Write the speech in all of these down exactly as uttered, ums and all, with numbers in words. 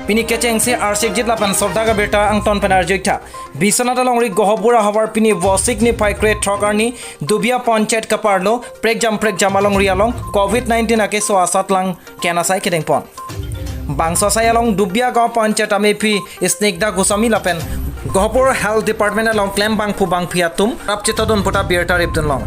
Pini kechengsi arsikjit lapen sordaka birta angton pen arju-ik tha. Biswanath alongri Gohapur ahavar pini Vosik niphai krethrok arni Dubia Panchayat kaparlo prekjam prekjam alongri along covid nineteen akeso asatlang ken asai kedengpon. Bangso asai along Dubia Gaon Panchayat amephi Snigdha Goswami lapen Gohapur Health Department along klembangphu bangphi atum rap chetongdun puta birta ripdunlong.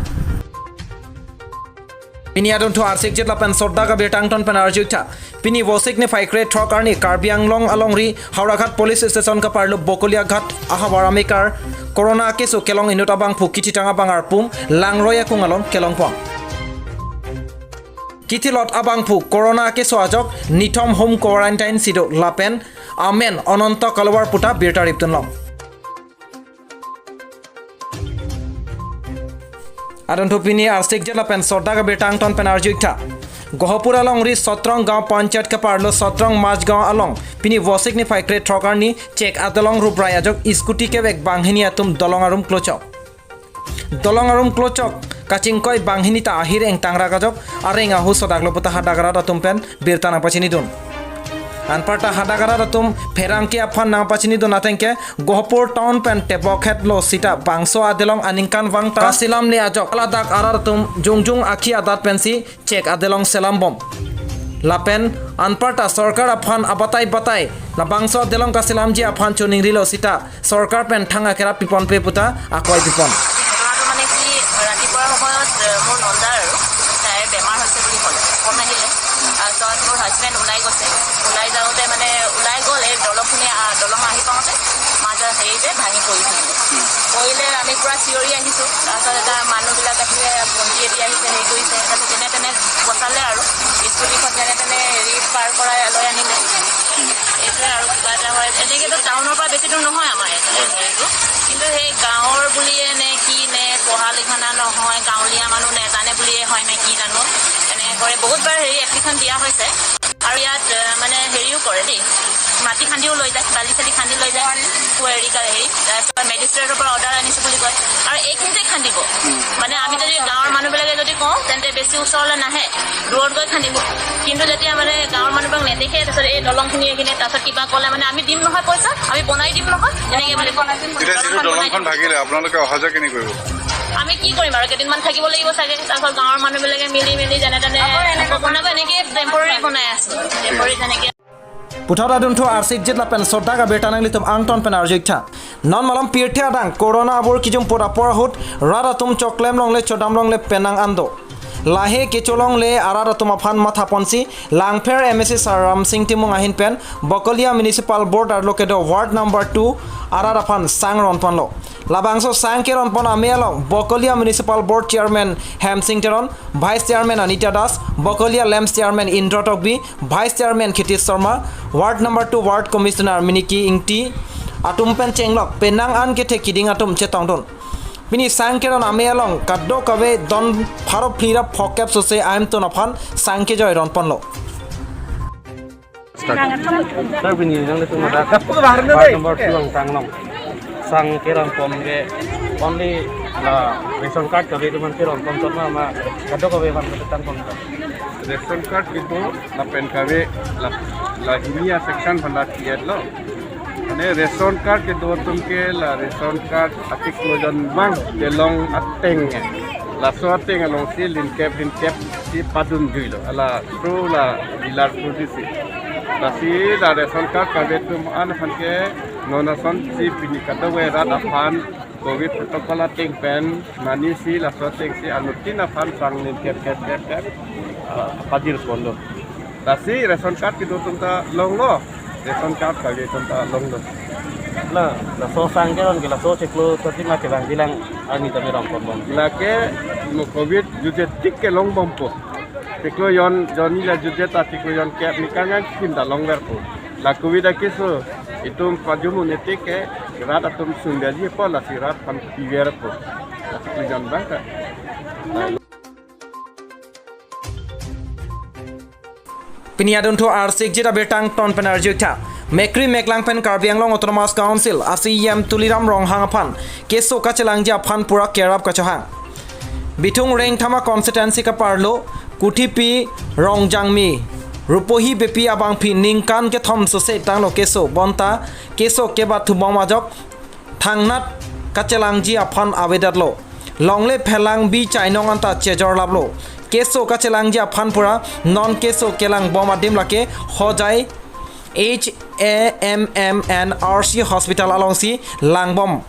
Pini adunthu arsikjit lapen sordaka birta angton pen arju-ik tha. Pini Vosik niphai krethrok arni Karbi Anglong alongri Howraghat Police Station kaparlo Bokolia Ghat ahavar amekar Corona akeso kelong inut abangphu kithitang abang arpum Langroi akung along kelongpon. Kithilot abangphu Corona akeso ajok nithom home quarantine si do lapen amen Ananta Kalwar puta birta ripdunlong. Adunthu pini arsikjit lapen sordaka birta angton pen arju-ik tha. Gohapur alongri Sotrong Gaon Panchayat kaparlo Sotrong Majgaon along pini Vosik niphai krethrok arni chek adolong ruprai ajok scooty kevek banghini atum dolong arum klochok. Dolong arum klochok kachingkoi banghini ta ahir engtang rak ajok areng ahu sodaklo puta hadak arat atum pen birta nangpachinidun. Anparta hadak arat atum pherangke aphan nangpachinidun atengke Gohapur town pen tebokhet lo sita bangso adelong aningkanvang ta kasilamle ajok ladak arat atum jongjong akhi adat pensi chek adelong selambom. Lapen anparta sorkar aphan abatai batai labangso adelong kasilamji aphan choningrilo sita sorkar pen thang akerap piponpe puta akoi pipon. ঘটনাটো মানে কি, ৰাতিপুৱাৰ সময়ত, এ, মোৰ নন্দাৰ আৰু তাইৰ বেমাৰ হৈছে বুলি ক'লে, ফোন আহিলে। তাৰপিছত মোৰ হাজবেণ্ড ওলাই গৈছে, ওলাই যাওঁতে মানে ওলাই গ'ল, এই দলংখিনি, আ, দলং আহি পাওঁতে মাজত হেৰি যে ভাঙি পৰি থাকিলে। পৰিলে আমি পূৰা চিঞৰি আহিছোঁ। তাৰপিছত এটা মানুহবিলাক আহিলে, ভণ্টি এটি আহিছে, হেৰি কৰিছে, তাৰপিছত যেনে তেনে বচালে আৰু স্কুটিখন যেনে তেনে হেৰি পাৰ কৰাই লৈ আনিলে। এইটোৱে আৰু কিবা এটা হয়। এনেকেতো টাউনৰ পৰা বেছি দূৰ নহয় আমাৰ এইটো। কিন্তু সেই গাঁৱৰ বুলিয়ে নে কি নে, পঢ়া লিখা না নহয়, গাঁৱলীয়া মানুহ নেজানে বুলিয়ে হয় নে কি জানো, এনেকে কৰে। বহুতবাৰ হেৰি এপ্লিকেশ্যন দিয়া হৈছে। আৰু ইয়াত, এ, মানে হেৰিও কৰে দেই, মাটি খান্দিও লৈ যায়, বালি চালি খান্দি লৈ যায়। হেৰি কা-, হেৰি, তাৰপিছত মেজিষ্ট্ৰেটৰ পৰা অৰ্ডাৰ আনিছোঁ বুলি কয়। আৰু এইখিনিতে খান্দিব। মানে আমি যদি গাঁৱৰ মানুহবিলাকে যদি কওঁ, তেন্তে বেছি ওচৰলৈ নাহে, দূৰত গৈ খান্দিব। কিন্তু যেতিয়া মানে গাঁৱৰ মানুহবিলাক নেদেখে, তাৰপিছত এই দলংখিনি এইখিনি, তাৰপিছত কিবা ক'লে মানে আমি দিম নহয় পইচা, আমি বনাই দিম নহয়, এনেকে বুলি কয়। এতিয়া যিটো দলংখন ভাগিলে, আপোনালোকে অহা যোৱা কেনেকৈ কৰিব? আমি কি কৰিম আৰু, কেইদিনমান থাকিব লাগিব চাগে। তাৰপিছত গাঁৱৰ মানুহবিলাকে মিলি মিলি যেনে তেনে বনাব, এনেকে টেম্পৰেৰী বনাই আছোঁ, টেম্পৰেৰী যেনেকে। Puthot adunthu arsikjit lapen sordaka birta nanglitum angton pen arju-ik tha. Non malom pirthe adang Corona abur kijum put apor ahut rat atum choklem longle chodam longle penang an do. Lahei kecholongle arat atum aphan mathaponsi Langpher M A C sir Ramsing Timung ahin pen Bokolia Municipal Board arlo kedo Ward number two arat aphan sang ronponlo. Labangso sang keronpon amei along Bokolia Municipal Board Chairman Hemsing Teron, Vice Chairman Anita Das, Bokolia LAMPS Chairman Indra Tokbi, Vice Chairman Khitish Sharma, Ward number two Ward Commissioner Miniki Ingti atum pen chenglok penang an kethe kiding atum chetongdun. Pini sang keron amei along kadokave don pharo phli ra phokep sose aimtun aphan sang kejoi ronponlo. Sir, pini nanglitum ladak ward number two angtang along sang keronpon ke only la ration card kave atum an keronpon, tot ma ma kadokave aphan ketan pon ta. Ration card kedo lapen kave la, la hini a-section aphan la T L lo. Mane ration card kedo atum ke la ration card achiklo jon abang kelong ateng. Laso ateng alongsi linkep linkep si padunjuilo. Ala through la dealer through di si. Lasi la ration card kave atum an aphan ke non asonsi pini kadokave rat aphan Covid protocol ateng pen mani si laso ateng si anuttin aphan sang linkep kep kep kep, ah, padirponlo. Lasi ration card kedo atum ta longlo, ration card kave atum ta longlo. La, laso sang keron ke laso chiklo thirty ma kevang jilang arni tame rongponbom. Lake mo Covid jutje tik ke longbompo. Chiklo jon, jon ni la jutje ta chiklo jon kep ni kangan sim ta longverpo. La Covid akeso itum pajum un-e tik ke rat atum sungdajirpo, lasi rat aphan piverpo. Chiklo jon abang ta. Pini adunthu arsikjit abirta angton pen arju-ik tha. Mekri meklang pen Karbi Anglong Autonomous Council a-C E M Tuliram Ronghang aphan keso kachelangji aphan pura kerap kachohang. Bithung Rengthama constituency kaparlo Kuthipi Rongjangmi Rupohi Beypi abangphi ningkan kethom sose tanglo keso, bonta keso kebathubom ajok thangnat kachelangji aphan avedetlo. Longle phelang bi chainong anta chejorlaplo. Keso kachelangji aphan pura non keso kelangbom adim lake Hojai H A M M and R C Hospital alongsi langbom.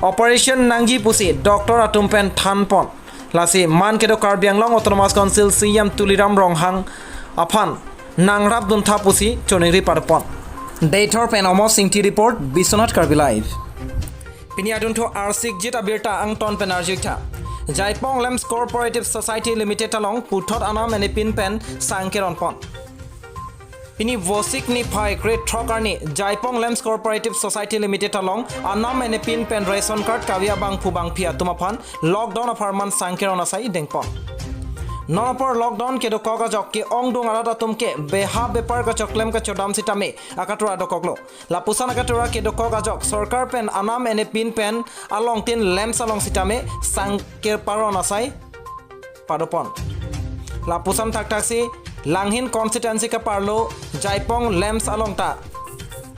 Operation nangji pusi doctor atum pen thanpon. Lasi man kedo Karbi Anglong Autonomous Council C E M Tuliram Ronghang aphan nangrapduntha pusi choningri padopon. Deithor pen Amos Ingti report, Biswanath Karbi Live. Pini adunthu arsikjit abirta angton pen arjuitha. Jaipong Lamps Cooperative Society Limited along puthot anam enepin pen sangkeronpon. Pini Vosik niphai krethrok arni Jaipong Lamps Cooperative Society Limited along anam enepin pen ration card kave abangphu bangphi atum aphan lockdown apharman sangkeron asai dengpon. Non apor lockdown kedokok ajok ke-ongdung arat atum ke beha bepar kachoklem kachodam sitame akatura dokoklo. Lapuson akatura kedokok ajok sorkar pen anam enepin pen alongtin lamps along sitame sangkerparon asai padopon. Lapuson thakthak si Langhin constituency kaparlo Jaipong Lamps along ta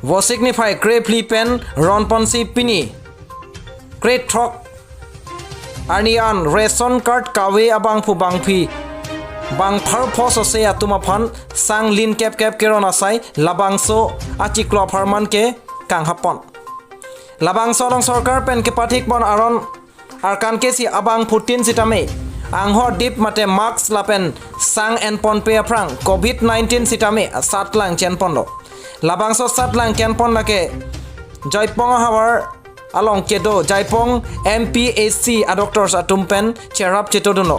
Vosik niphai krephli pen ronponsi pini krethrok arni an ration card kave abangphu bangphi bangpharpho sose atum aphan sanglin kepkep keron asai labangso achiklo apharman ke kanghapon. Labangso along sorkar pen kepathikpon aron arkan ke si abangphutin sitame anghor dip mate mask lapen sang enponpe aphrang covid nineteen sitame satlang chenponlo. Labangso satlang chenpon lake Jaipong ahavar along kedo Jaipong M P H C adoctors atum pen cherap chetodunlo.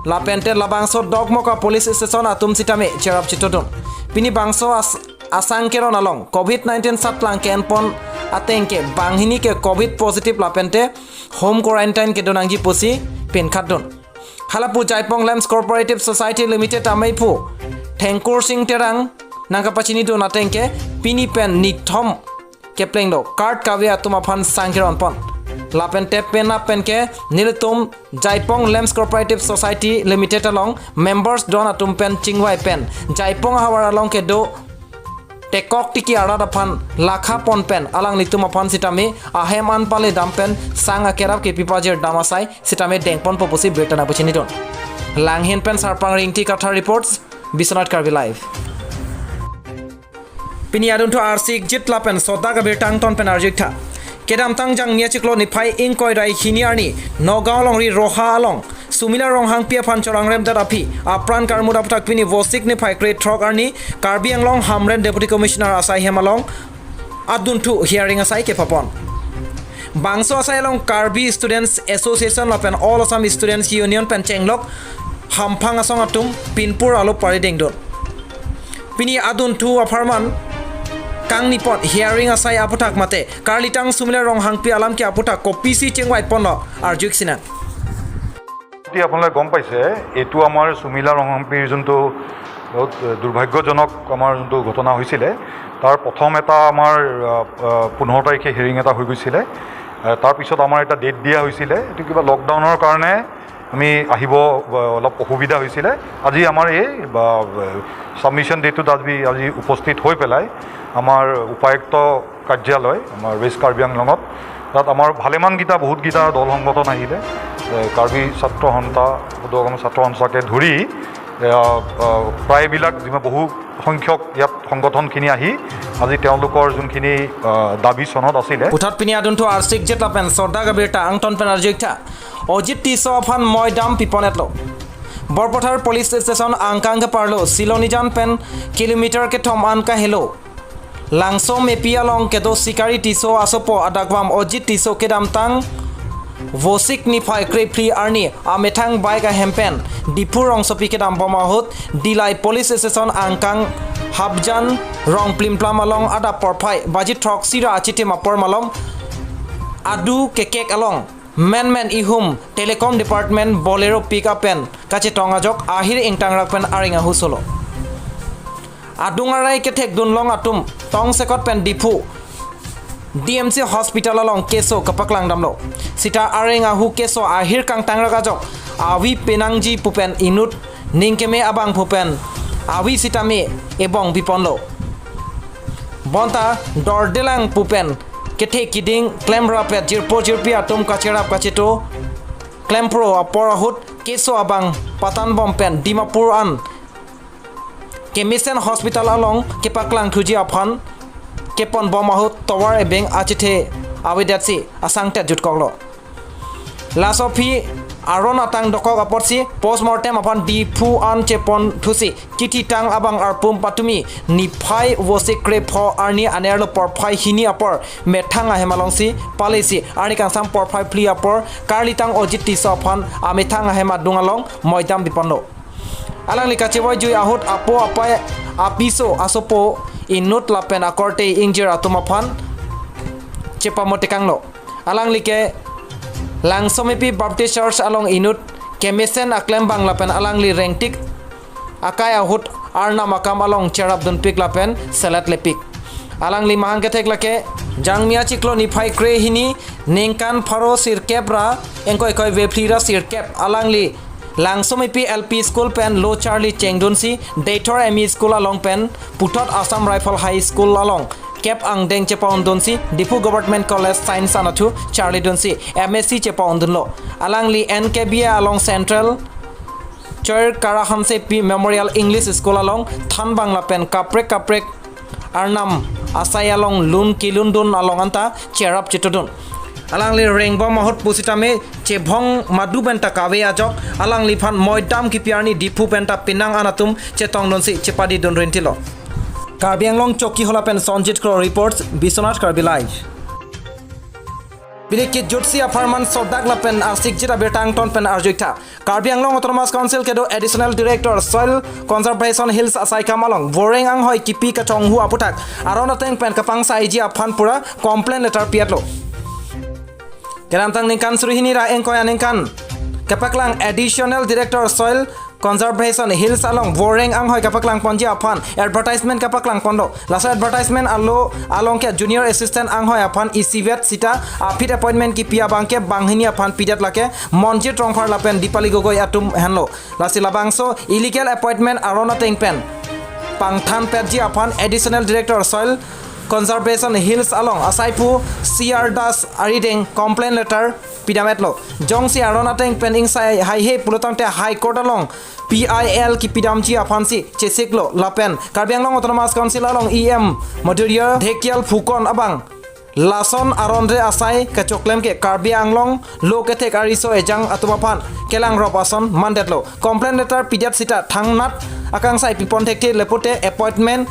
Lapente labangso Dokmoka police station atum sitame cherap chetodun. Pini bangso as asangkeron along covid nineteen satlang chenpon ateng ke banghini ke covid positive lapente home quarantine kedonangji pusi pinkhatdun. Halapu Jaipong Lamps Cooperative Society Limited ameiphu Thengkur Sing Terang nangkapachinidun ateng ke pini pen nithom keplenglo card kave atum aphan sangkeronpon. Lapente penap pen ke nelitum Jaipong Lamps Cooperative Society Limited along members don atum pen chingvai pen Jaipong ahavar along kedo tekok tiki arat aphan lakhapon pen alanglitum aphan sitame ahem an pale dam pen sang akerap kepi pajir dam asai sitame dengponpo pusi birta nangpachinidun. Langhin pen Sarpang Ringti Kathar reports, Biswanath Karbi Live. Pini adunthu arsikjit lapen sodak abirta angton pen arjuitha. Kedamtang Jangmi achiklo niphai ingkoi ra hini arni Nagaon longri Roha along Sumila Ronghangpi aphan cholangremdet aphi apran karmut aputhak pini Vosik niphai krethrok arni Karbi Anglong Hamren Deputy Commissioner asai hem along adunthu hearing asai kepapon. Bangso asai along Karbi Students Association lapen All Assam Students Union pen chenglok hamphang asong atum pinpur alo paridengdun. Pini adunthu apharman kangnipot hearing asai aputhak mate karlitang Sumila Ronghangpi alam ke aputhak kopisi chingvaiponlo arjuik sinang. এতিয়া আপোনালোকে গম পাইছে, এইটো আমাৰ সুমিলা ৰংহাংপিৰ যোনটো বহুত দুৰ্ভাগ্যজনক আমাৰ যোনটো ঘটনা হৈছিলে, তাৰ প্ৰথম এটা আমাৰ, আহ, আহ, পোন্ধৰ তাৰিখে হিয়াৰিং এটা হৈ গৈছিলে। আহ, তাৰপিছত আমাৰ এটা ডেট দিয়া হৈছিলে, এইটো কিবা লকডাউনৰ কাৰণে আমি আহিব, আহ, অলপ অসুবিধা হৈছিলে। আজি আমাৰ এই, আহ, ছাবমিশ্যন ডেটটোত আজি, আজি উপস্থিত হৈ পেলাই আমাৰ উপায়ুক্ত কাৰ্যালয়, আমাৰ ৱেষ্ট কাৰ্বি আংলঙত, তাত আমাৰ ভালেমানকেইটা, বহুতকেইটা দল সংগঠন আহিলে। এ, কাৰ্বি ছাত্ৰ সন্থা, সদৌ অসম ছাত্ৰ সন্থাকে ধৰি, এ, আ, আ, প্ৰায়বিলাক যিমান বহু সংখ্যক ইয়াত সংগঠনখিনি আহি আজি তেওঁলোকৰ যোনখিনি, আ, দাবী চনদ আছিলে। Puthot pini adunthu arsikjit lapen sodak abirta angton pen arjuitha. Ojit Tisso aphan moi dam piponetlo. Borpathar Police Station angkang keparlo Silonijan pen kilometer kethom an kahelo Langso mepi along kedo Sikari Tisso asopo adakvam Ojit Tisso kedamtang Vosik niphai krephli arni amethang bike ahem pen Diphu rongsopi kedambom ahut Dillai Police Station angkang Hapjan Rongplimplam along adap porphai baji throksi ra achitim apor malom adu kekek along menmen ihum Telecom Department Bolero pickup pen kachetong ajok ahir ingtangrak pen areng ahu solo. Adung arai kethekdunlong atum tongsekot pen Diphu D M C Hospital along keso kapaklang damlo. Sita areng ahu keso ahir kangtangrak ajok avi penangji pu pen inut ningkeme abangphu pen avi sitame ebong piponlo. Bonta dordelang pupen kethe kiding klemrap-et jirpo jirpi atum kacherap kacheto klempro apor ahut keso abang patanbom pen Dimapur an kemesen hospital along kepaklangthuji aphan keponbom ahut tovar ebeng achethe avedetsi asangtet jutkoklo. Laso aphi aron atang dokok apotsi postmortem aphan Diphu an cheponthusi kithitang abang arpum patumi niphai Vosik krepho arni anerlo porphai hini apor methang ahem alongsi palisi arni kangsam porphai phli apor karlitang Ojit Tisso aphan amethang ahem adung along moidam piponlo. Alangli kachevoijui ahut apo apai apiso asopo inut lapen akorte ingjir atum aphan chepamotekanglo. Alangli ke Langsomepi Baptist Church along inut kemesen aklembang lapen alangli rengtik akai ahut Arnam akam along cherapdunpik lapen seletlepik. Alangli mahang kethek lake Jangmi achiklo niphai krehini ningkan pharo sirkep ra ingkoi koi vephli ra sirkep alangli Langsomepi L P School pen lo charli chengdunsi Deithor M E School along pen puthot Assam Rifle High School along kep angdeng chepaundunsi Diphu Government College Science anatthu charlidunsi M S C chepaundunlo. Alangli N K B A along Central Choir Karahansepi Memorial English School along thanbang lapen kaprek kaprek Arnam asai along lun kelundun along anta cherap chetodun. Alangli rengbom ahut pusitame chevong madu penta kave ajok alangliphan moidam kipi arni Diphu penta penang anatum chetongdunsi chepadidun rintilo. Karbi Anglong Chokihola pen Sonjit Kro reports, Biswanath Karbi Live. Pini kijutsi apharman sodak lapen arsikjit abirta angton pen arjuitha. Karbi Anglong Autonomous Council kedo Additional Director Soil Conservation Hills asaikam along voreng anghoi kipi kachonghu aputhak aron ateng pen kapangsaiji aphan pura complaint letter pi-etlo. Kedamtang ningkan suri hini ra ingkoi aningkan kepaklang Additional Director Soil Conservation Hills along voreng anghoi kapaklang ponji aphan advertisement kapaklang ponlo. Laso advertisement alo along ke junior assistant anghoi aphan isivet sita aphi appointment kipi abang ke banghini aphan pidet lake Monjit Rongphar lapen Dipali Gogoi atum henlo. Lasi labangso illegal appointment aron ateng pen pangthan petji aphan Additional Director Soil Conservation Hills along asaiphu C R Das arideng complaint letter pidam-etlo. Jongsi aron ateng pen ingsai haihe pulotangte High Court along P I L kipidamji aphansi chesiklo lapen Karbi Anglong Autonomous Council along E M Madhurya Dhekial Phukan abang lason aron re asai kachoklem ke Karbi Anglong lo kethek ariso ejang atum aphan kelangrop ason mandetlo. Complaint letter pidet sita thangnat akangsai pipon thekthe lapulote appointment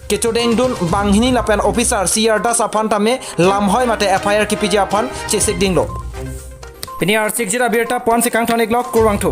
kechodengdun banghini lapen officer C R Das aphan tame lamhoi mate F I R kipiji aphan chesikdinglo. Pini arsikjit abirta ponsi kangthoniklo, kurvangthu.